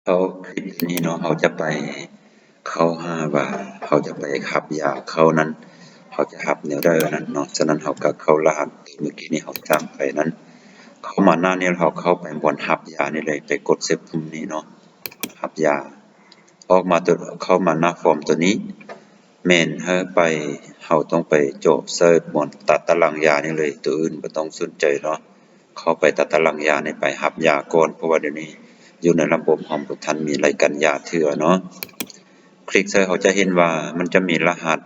ເຮົາຄລິກນີ້ເນາະ ເຮົາຈະໄປເຂົ້າຫາວ່າເຮົາຈະໄປຮັບຢາເຂົ້ານັ້ນ ເຮົາຈະຮັບແນວໃດນັ້ນເນາະ. ສະນັ້ນເຮົາກໍເຂົ້າລະຫັດທີ່ມື້ກີ້ນີ້ເຮົາສ້າງໄປນັ້ນ ເຂົ້າມາໜ້ານີ້ ເຮົາເຂົ້າໄປບ່ອນຮັບຢານີ້ເລີຍ ໄປກົດໃສ່ປຸ່ມນີ້ເນາະ ຮັບຢາ. ອອກມາໂຕ ເຂົ້າມາໜ້າຟອມໂຕນີ້ ແມ່ນໃຫ້ໄປ ເຮົາຕ້ອງໄປຈອບໃສ່ບ່ອນຕາຕະລາງຢານີ້ເລີຍ ໂຕອື່ນບໍ່ຕ້ອງສົນໃຈເນາະ. ເຂົ້າໄປຕາຕະລາງຢານີ້ ໄປຮັບຢາກ່ອນ ເພາະວ່າດຽວນີ້ຢູ່ໃນລະບົບເຮົາບໍ່ທັນມີລາຍການຢາເທື່ອເນາະ. ຄລິກໃສ່ ເຮົາຈະເຫັນວ່າມັນຈະມີລະຫັດ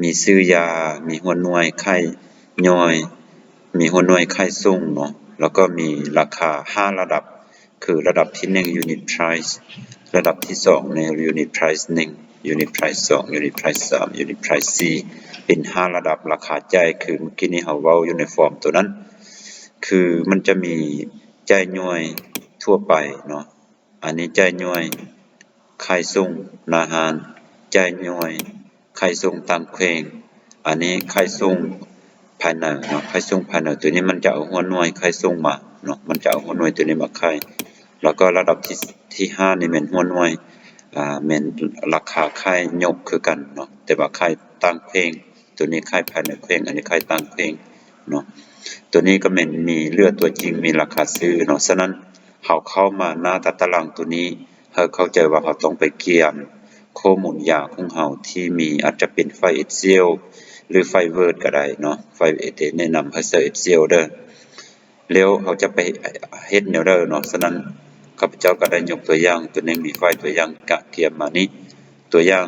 ມີຊື່ຢາ ມີຫົວໜ່ວຍໄຂ້ຍ່ອຍ ມີຫົວໜ່ວຍໄຂ້ສູງເນາະ ແລ້ວກໍມີລາຄາຫ້າລະດັບ ຄືລະດັບທີໜຶ່ງ unit price ລະດັບທີສອງນີ້ unit price ໜຶ່ງ unit price ສອງ unit price ສາມ unit price ສີ່ ເປັນຫ້າລະດັບລາຄາຈ່າຍ ຄືມື້ກີ້ນີ້ເຮົາເວົ້າຢູ່ໃນຟອມໂຕນັ້ນ ຄືມັນຈະມີຈ່າຍຍ່ອຍທົ່ວໄປເນາະ ອັນນີ້ຈ່າຍຍ່ອຍໄຂ້ສູງໜ້າຮ້ານ ຈ່າຍຍ່ອຍໄຂ້ສູງຕ່າງແຂວງ ອັນນີ້ໄຂ້ສູງພາຍໃນເນາະ ໄຂ້ສູງພາຍໃນ ໂຕນີ້ມັນຈະເອົາຫົວໜ່ວຍໄຂ້ສູງມາເນາະ ມັນຈະເອົາຫົວໜ່ວຍໂຕນີ້ມາໄຂ້ ແລ້ວກໍລະດັບທີ ທີຫ້ານີ້ແມ່ນຫົວໜ່ວຍ ອ່າ ແມ່ນລາຄາໄຂ້ຍົກຄືກັນເນາະ ແຕ່ວ່າໄຂ້ຕ່າງແຂວງ ໂຕນີ້ໄຂ້ພາຍໃນແຂວງ ອັນນີ້ໄຂ້ຕ່າງແຂວງເນາະ. ໂຕນີ້ກໍແມ່ນມີເຫຼືອຕົວຈິງ ມີລາຄາຊື້ເນາະ. ສະນັ້ນເຮົາເຂົ້າມາໜ້າຕາຕະລາງໂຕນີ້ ໃຫ້ເຂົ້າໃຈວ່າເຮົາຕ້ອງໄປກຽມຂໍ້ມູນຢາຂອງເຮົາທີ່ມີ ອາດຈະເປັນໄຟລ໌ Excel ຫຼື ໄຟລ໌ Word ກໍໄດ້ເນາະ ໄຟລ໌ ແນະນຳໃຫ້ໃຊ້ Excel ເດີ້. ແລ້ວເຮົາຈະໄປເຮັດແນວໃດເນາະ. ສະນັ້ນຂ້າພະເຈົ້າກໍໄດ້ຍົກຕົວຢ່າງຕົວໜຶ່ງ ມີໄຟລ໌ຕົວຢ່າງກະກຽມມານີ້ ຕົວຢ່າງ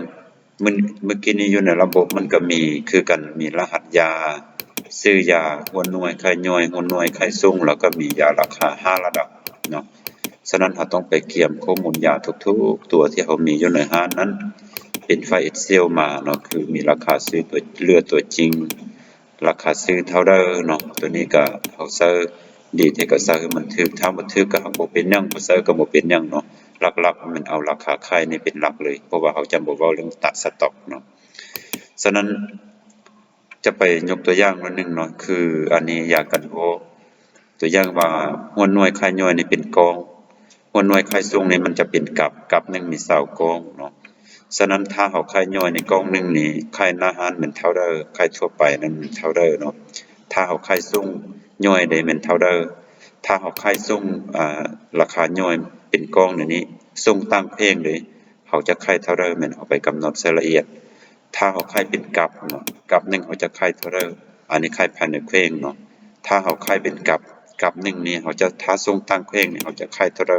ມື້ ມື້ກີ້ນີ້ຢູ່ໃນລະບົບມັນກໍມີຄືກັນ ມີລະຫັດຢາ ຊື່ຢາ ຫົວໜ່ວຍໄຂ້ຍ່ອຍ ຫົວໜ່ວຍໄຂ້ສູງ ແລ້ວກໍມີຢາລາຄາຫ້າລະດັບເນາະ. ສະນັ້ນເຮົາຕ້ອງໄປກຽມຂໍ້ມູນຢາທຸກໆຕົວທີ່ເຮົາມີຢູ່ໃນຮ້ານນັ້ນ ເປັນໄຟລ໌ Excel ມາເນາະ ຄືມີລາຄາຊື້ຕົວ ເຫຼືອຕົວຈິງ ລາຄາຊື້ເທົ່າໃດເນາະ. ໂຕນີ້ກໍເຮົາໃຊ້ ດີແທ້ກໍໃຊ້ໃຫ້ມັນຖືກ ຖ້າບໍ່ຖືກກໍບໍ່ເປັນຫຍັງ ບໍ່ໃຊ້ກໍບໍ່ເປັນຫຍັງເນາະ. ຫຼັກໆແມ່ນເອົາລາຄາຂາຍນີ້ເປັນຫຼັກເລີຍ ເພາະວ່າເຮົາຈະບໍ່ເວົ້າເລື່ອງຕັດສະຕັອກເນາະ. ສະນັ້ນຈະໄປຍົກຕົວຢ່າງໜ້ອຍໜຶ່ງເນາະ ຄືອັນນີ້ຢາກັນຫວໍ້ ຕົວຢ່າງວ່າຫົວໜ່ວຍໄຂ້ຍ່ອຍນີ້ເປັນກ່ອງ ຫົວໜ່ວຍໄຂ້ສູງນີ້ມັນຈະເປັນກັບ ກັບໜຶ່ງມີຊາວກ່ອງເນາະ. ສະນັ້ນຖ້າເຮົາໄຂ້ຍ່ອຍໃນກ່ອງໜຶ່ງນີ້ ໄຂ້ໜ້າຮ້ານແມ່ນເທົ່າໃດ ໄຂ້ທົ່ວໄປນັ້ນແມ່ນເທົ່າໃດເນາະ. ຖ້າເຮົາໄຂ້ສູງຍ່ອຍເດແມ່ນເທົ່າໃດ ຖ້າເຮົາໄຂ້ສູງ ອາ ລາຄາຍ່ອຍເປັນກ່ອງນີ້ ສົ່ງຕ່າງແຂວງເດ ເຮົາຈະໄຂ້ເທົ່າໃດແມ່ນເຮົາໄປກຳນົດໃສ່ລະອຽດ. ຖ້າເຮົາຂາຍເປັນກັບເນາະ ກັບໜຶ່ງເຮົາຈະຂາຍເທົ່າໃດ ອັນນີ້ຂາຍພາຍໃນແຂວງເນາະ. ຖ້າເຮົາຂາຍເປັນກັບ ກັບໜຶ່ງນີ້ເຮົາຈະ ຖ້າສົ່ງຕ່າງແຂວງນີ້ເຮົາຈະຂາຍເທົ່າໃດ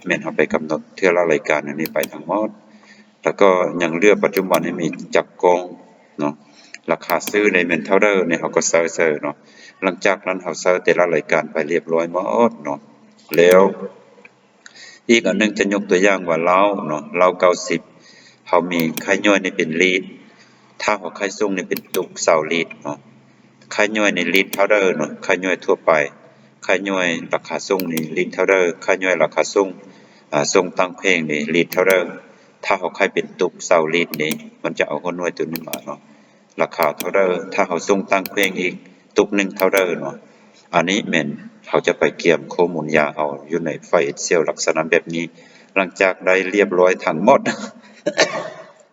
ແມ່ນເຮົາໄປກຳນົດເທື່ອລະລາຍການ ອັນນີ້ໄປທັງໝົດ. ແລ້ວກໍຍັງເຫຼືອປັດຈຸບັນນີ້ມີຈັກກ່ອງເນາະ ລາຄາຊື້ນີ້ແມ່ນເທົ່າໃດນີ້ເຮົາກໍໃສ່ໃສ່ເນາະ. ຫຼັງຈາກນັ້ນເຮົາໃສ່ແຕ່ລະລາຍການໄປລຽບລ້ອຍໝົດເນາະ ແລ້ວ ອີກອັນໜຶ່ງຈະຍົກຕົວຢ່າງວ່າເຫຼົ້າເນາະ ເຫຼົ້າເກົ້າສິບ ເຮົາມີໄຂ້ຍ່ອຍນີ້ເປັນລີດ ຖ້າເຮົາໄຂ້ສູງນີ້ເປັນຕຸກຊາວລີດເນາະ. ໄຂ້ຍ່ອຍນີ້ລີດເທົ່າໃດເນາະ ໄຂ້ຍ່ອຍທົ່ວໄປ ໄຂ້ຍ່ອຍລາຄາສູງນີ້ລີດເທົ່າໃດ ໄຂ້ຍ່ອຍລາຄາສູງ ອາ ສົ່ງຕ່າງແຂວງນີ້ລີດເທົ່າໃດ. ຖ້າເຮົາໄຂ້ເປັນຕຸກຊາວລີດນີ້ ມັນຈະເອົາຫົວໜ່ວຍໂຕນີ້ມາເນາະ ລາຄາເທົ່າໃດ ຖ້າເຮົາສົ່ງຕ່າງແຂວງອີກຕຸກໜຶ່ງເທົ່າໃດເນາະ. ອັນນີ້ແມ່ນເຮົາຈະໄປກຽມຂໍ້ມູນຢາເຮົາຢູ່ໃນໄຟລ໌ Excel ລັກສະນະແບບນີ້. ຫຼັງຈາກໄດ້ລຽບລ້ອຍທັງໝົດ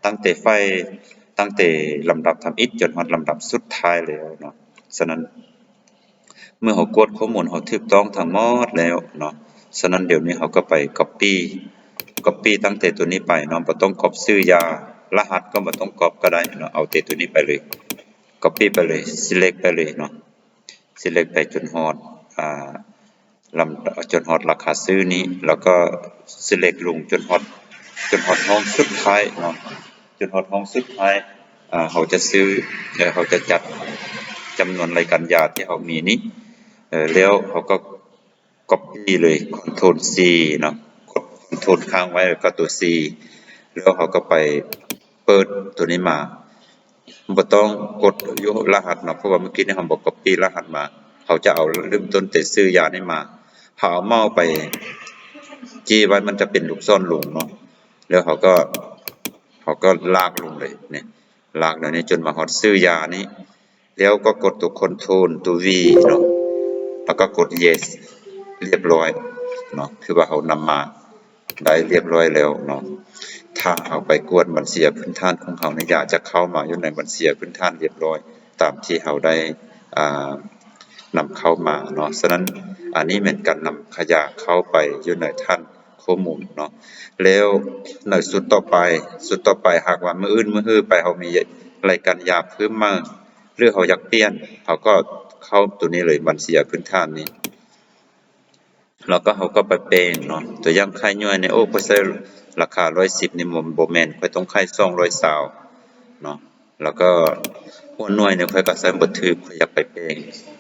ຕັ້ງແຕ່ໄຟລ໌ ຕັ້ງແຕ່ລຳດັບທຳອິດຈົນຮອດລຳດັບສຸດທ້າຍແລ້ວເນາະ. ສະນັ້ນ ເມື່ອເຮົາກວດຂໍ້ມູນເຮົາຖືກຕ້ອງທັງໝົດແລ້ວເນາະ ສະນັ້ນດຽວນີ້ເຮົາກໍໄປ copy copy ຕັ້ງແຕ່ຕົວນີ້ໄປເນາະ ບໍ່ຕ້ອງກັອບຊື່ຢາ ລະຫັດກໍບໍ່ຕ້ອງກັອບກໍໄດ້ເນາະ ເອົາແຕ່ຕົວນີ້ໄປເລີຍ copy ໄປເລີຍ select ໄປເລີຍເນາະ select ໄປຈົນຮອດ ອ່າ ລຳ ຈົນຮອດລາຄາຊື້ນີ້ ແລ້ວກໍ select ລົງຈົນຮອດ ຈົນຮອດຫ້ອງສຸດທ້າຍເນາະ ຈົນຮອດຫ້ອງສຸດທ້າຍ ອ່າ ເຮົາຈະຊື້ ເຮົາຈະຈັດຈຳນວນລາຍການຢາທີ່ເຮົາມີນີ້ ແລ້ວເຮົາກໍ copy ເລີຍ Ctrl C ເນາະ ກົດ Ctrl ຄ້າງໄວ້ ແລ້ວກໍຕົວ C ແລ້ວເຮົາກໍໄປເປີດຕົວນີ້ມາ ບໍ່ຕ້ອງກົດຢູ່ລະຫັດເນາະ ເພາະວ່າມື້ກີ້ນີ້ເຮົາບໍ່ copy ລະຫັດມາ ເຮົາຈະເອົາເລີ່ມຕົ້ນແຕ່ຊື່ຢານີ້ມາ ເຮົາເອົາເມົາສ໌ໄປຈີ້ໄວ້ ມັນຈະເປັນລູກສອນລົງເນາະ ແລ້ວເຮົາກໍ ເຮົາກໍລາກລົງເລີຍນີ້ ລາກແນວນີ້ຈົນມາຮອດຊື່ຢານີ້ ແລ້ວກໍກົດຕົວ Ctrl ຕົວ V ເນາະ ແລ້ວກໍກົດ Yes ລຽບລ້ອຍເນາະ ຄືວ່າເຮົານຳມາ ໄດ້ຮຽບຮ້ອຍແລ້ວເນາະ. ຖ້າເຮົາໄປກວດບັນຊີພື້ນຖານຂອງເຮົານີ້ ຢາຈະເຂົ້າມາຢູ່ໃນບັນຊີພື້ນຖານຮຽບຮ້ອຍ ຕາມທີ່ເຮົາໄດ້ ອ່າ ນຳເຂົ້າມາເນາະ. ສະນັ້ນ ອັນນີ້ແມ່ນການນຳຂະຫຍາເຂົ້າໄປຢູ່ໃນຖານຂໍ້ມູນເນາະ. ແລ້ວໃນຊຸດຕໍ່ໄປ ຊຸດຕໍ່ໄປ ຫາກວ່າມື້ອື່ນມື້ຮືໄປ ເຮົາມີລາຍການຢາເພີ່ມໃໝ່ ຫຼືເຮົາຢາກປ່ຽນ ເຮົາກໍເຂົ້າໂຕນີ້ເລີຍ ບັນຊີຢາພື້ນຖານນີ້ ແລ້ວກໍເຮົາກໍໄປແປງເນາະ. ຕົວຢ່າງໄຂ້ຍ້ວຍນີ້ ໂອ້ ຂ້ອຍໃຊ້ລາຄາຮ້ອຍສິບນີ້ ບໍ່ ບໍ່ແມ່ນ ຂ້ອຍຕ້ອງໄຂ້ສອງຮ້ອຍຊາວເນາະ. ແລ້ວກໍຫົວໜ່ວຍນີ້ ຂ້ອຍກໍໃຊ້ບໍ່ຖືກ ຂ້ອຍຢາກໄປແປງ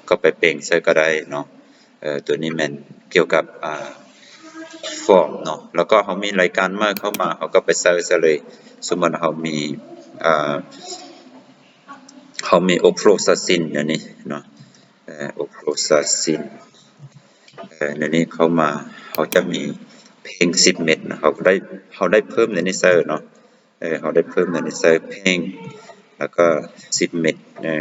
ກໍໄປແປງໃສ່ກໍໄດ້ເນາະ. ເອີ ຕົວນີ້ແມ່ນກ່ຽວກັບ ອ່າ ຟອມເນາະ. ແລ້ວກໍເຮົາມີລາຍການໃໝ່ເຂົ້າມາ ເຮົາກໍໄປໃສ່ໃສ່ເລີຍ. ສົມມຸດເຮົາມີ ອ່າ ເຮົາມີໂອໂຟຣຊາຊິນ ອັນນີ້ເນາະ ເອີ ໂອໂຟຣຊາຊິນ ເອີ ອັນນີ້ເຂົ້າມາ ເຮົາຈະມີເພງສິບເມັດເນາະ. ເຮົາໄດ້ ເຮົາໄດ້ເພີ່ມໃນນີ້ໃສ່ເນາະ ເອີ ເຮົາໄດ້ເພີ່ມໃນນີ້ໃສ່ເພງ ແລ້ວກໍສິບເມັດ ເອີ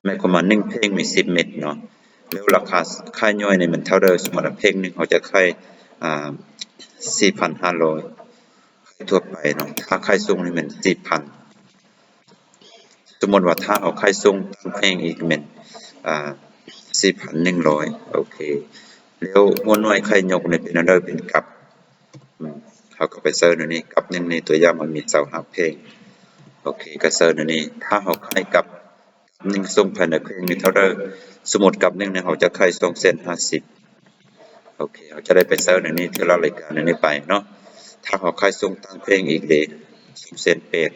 ໝາຍຄວາມວ່າໜຶ່ງເພງມີສິບເມັດເນາະ. ແລ້ວລາຄາຄ້າຍຍ່ອຍນີ້ມັນເທົ່າໃດ? ສົມມຸດວ່າເພງໜຶ່ງເຮົາຈະຂາຍ ອ່າ ສີ່ພັນຫ້າຮ້ອຍ ຂາຍທົ່ວໄປເນາະ. ຖ້າຂາຍສົ່ງນີ້ແມ່ນສີ່ພັນ. ສົມມຸດວ່າຖ້າເຮົາຂາຍສົ່ງຕ່າງແຂວງອີກແມ່ນ ອ່າ ສີ່ພັນໜຶ່ງຮ້ອຍ ໂອເຄ. ແລ້ວຫົວໜ່ວຍໄຂ່ຍົກນີ້ເປັນອັນໃດ? ເປັນກັບ ອືມ ເຮົາກໍໄປເສີດອັນນີ້ ກັບໜຶ່ງນີ້ ຕົວຢ່າງມັນມີຊາວຫ້າແຂວງ ໂອເຄ ກໍເສີດອັນນີ້. ຖ້າເຮົາຂາຍກັບ ກັບໜຶ່ງສົ່ງພາຍໃນແຂວງມີເທົ່າໃດ? ສົມມຸດກັບໜຶ່ງນີ້ເຮົາຈະຂາຍສອງແສນຫ້າສິບ ໂອເຄ ເຮົາຈະໄດ້ໄປເສີດອັນນີ້ ເທື່ອລະລາຍການອັນນີ້ໄປເນາະ. ຖ້າເຮົາຂາຍສົ່ງຕ່າງແຂວງອີກເດ ສອງແສນແປດ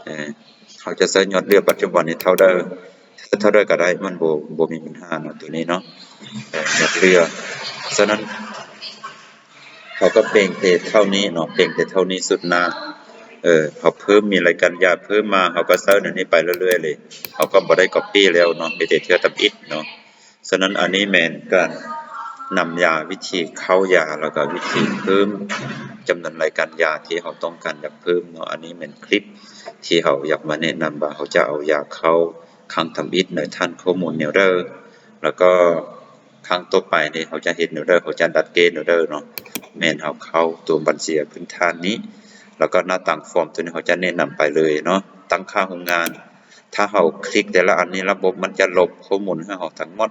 ເອີ ເຮົາຈະໃຊ້ຍອດເຫຼືອປັດຈຸບັນນີ້ເທົ່າໃດ? ເທົ່າໃດກໍໄດ້ ມັນບໍ່ ບໍ່ມີບັນຫາເນາະ ຕົວນີ້ເນາະ ເອີ ຍອດເຫຼືອ. ສະນັ້ນ ເຮົາກໍແປງແຕ່ເທົ່ານີ້ເນາະ ແປງແຕ່ເທົ່ານີ້ ຊຸດໜ້າ ເອີ ເຮົາເພີ່ມ ມີລາຍການຢາເພີ່ມມາ ເຮົາກໍໃຊ້ແນວນີ້ໄປເລື້ອຍໆເລີຍ. ເຮົາກໍບໍ່ໄດ້ກັອບປີ້ແລ້ວເນາະ ມີແຕ່ເທື່ອທຳອິດເນາະ. ສະນັ້ນ ອັນນີ້ແມ່ນການນຳຢາ ວິທີເຄົ້າຢາ ແລ້ວກໍວິທີເພີ່ມຈຳນວນລາຍການຢາທີ່ເຮົາຕ້ອງການຢາກເພີ່ມເນາະ. ອັນນີ້ແມ່ນຄລິບທີ່ເຮົາຢາກມາແນະນຳວ່າ ເຮົາຈະເອົາຢາເຄົ້າຄັ້ງທຳອິດໃນຖານຂໍ້ມູນແນວໃດ ແລ້ວກໍ ຄັ້ງຕໍ່ໄປນີ້ເຮົາຈະເຮັດແນວໃດ ເຮົາຈະດັດແກ້ແນວໃດເນາະ. ແມ່ນເຮົາເຂົ້າຕົວບັນຊີພື້ນຖານນີ້ ແລ້ວກໍໜ້າຕ່າງຟອມຕົວນີ້ ເຮົາຈະແນະນຳໄປເລີຍເນາະ. ຕັ້ງຄ່າໂຮງງານ ຖ້າເຮົາຄລິກແຕ່ລະອັນນີ້ ລະບົບມັນຈະລົບຂໍ້ມູນໃຫ້ເຮົາທັງໝົດ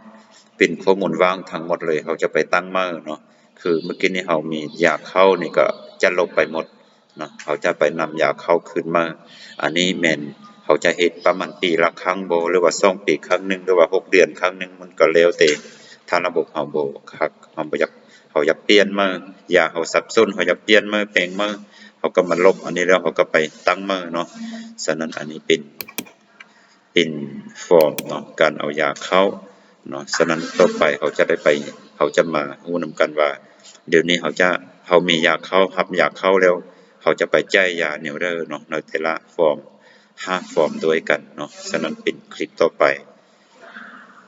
ເປັນຂໍ້ມູນວ່າງທັງໝົດເລີຍ. ເຮົາຈະໄປຕັ້ງໃໝ່ເນາະ ຄືມື້ກີ້ນີ້ເຮົາມີຢາເຄົ້ານີ້ ກໍຈະລົບໄປໝົດ ເນາະ ເຮົາຈະໄປນຳຢາເຄົ້າຄືນມາ. ອັນນີ້ແມ່ນເຮົາຈະເຮັດປະມານປີລະຄັ້ງບໍ ຫຼືວ່າສອງປີຄັ້ງໜຶ່ງ ຫຼືວ່າຫົກເດືອນຄັ້ງໜຶ່ງ ມັນກໍແລ້ວແຕ່ ຖ້າລະບົບເຮົາບໍ່ຄັກ ເຮົາບໍ່ຢາກ ເຮົາຢາກປ່ຽນໃໝ່ ຢາເຮົາສັບສົນ ເຮົາຢາກປ່ຽນໃໝ່ ແປງໃໝ່ ເຮົາກໍມາລົບອັນນີ້ ແລ້ວເຮົາກໍໄປຕັ້ງໃໝ່ເນາະ. ສະນັ້ນ ອັນນີ້ເປັນ ເປັນຟອມເນາະ ການເອົາຢາເຂົ້າເນາະ. ສະນັ້ນ ຕໍ່ໄປເຮົາຈະໄດ້ໄປ ເຮົາຈະມາຮູ້ນຳກັນວ່າ ດຽວນີ້ເຮົາຈະ ເຮົາມີຢາເຂົ້າ ຮັບຢາເຂົ້າແລ້ວ ເຮົາຈະໄປຈ່າຍຢາແນວໃດເນາະ ໃນແຕ່ລະຟອມ ຫ້າຟອມດ້ວຍກັນເນາະ. ສະນັ້ນ ເປັນຄລິບຕໍ່ໄປ.